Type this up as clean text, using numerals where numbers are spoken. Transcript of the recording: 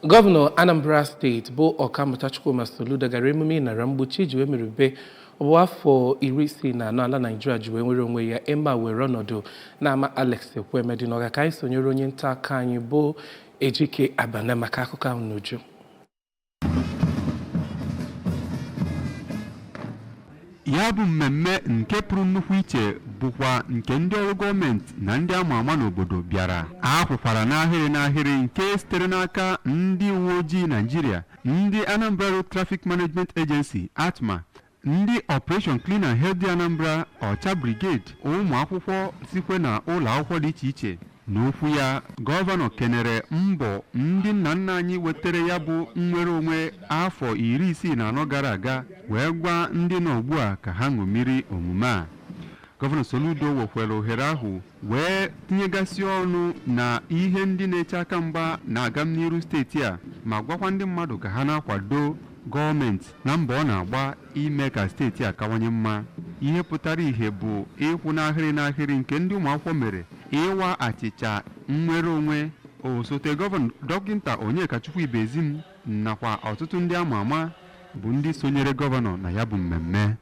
Gọvanọ Anambra Steeti bụ Ọkammụta Chukwuma Soludo gara emume ịnara mgbochi iji wee merube bụ afọ 64 ala Naịjirịa ji wee nwere onwe ya. Eme a were ọnọdụ n'ama Alex Ekwueme dị n'Ọga. Ka anyị sonyere onye nta akụkọ anyị bụ Ejike Abana maka akụkọ ahụ n'uju. Ya bụ mmemme nke pụrụ nnukwu iche bụkwa nke ndị ọrụ gọọmenti na ndị ama ama n'obodo bịara. A kwụkwara n'ahịrị n'ahịrị nke sitere n'aka ndị uwe ojii Naịjirịa, ndị Anambra Road Traffic Management Agency, ATMA, ndị Operation Clean and Healthy Anambra, Ọcha Brigade, ụmụ akwụkwọ sikwe na ụlọ akwụkwọ dị iche iche. N'okwu ya, gọvanọ kenere mbọ ndị nna nna anyị wetara ya bụ nnwere onwe afọ 64 gara aga, wee gwa ndị nọ ugbu a ka ha ṅomiri omume a. Gọvanọ Soludo wekwara ohere ahụ wee tinyegasị ọnụ na ihe ndị na-eche aka mgba na agamniru steeti a, ma gwakwa ndị mmadụ ka ha na-akwado gọọmenti na mbọ ọ na-agba ime ka steeti a kawanye mma. Ihe pụtara ihe bụ ịkwụ n'ahịrị n'ahịrị nke ndị ụmụ akwụkwọ mere ịwa achịcha nnwere onwe. Osote gọvanọ, Dọkịta Onyekachukwu Ibezim, nakwa ọtụtụ ndị ama ama bụ ndị sonyere gọvanọ na ya bụ mmemme.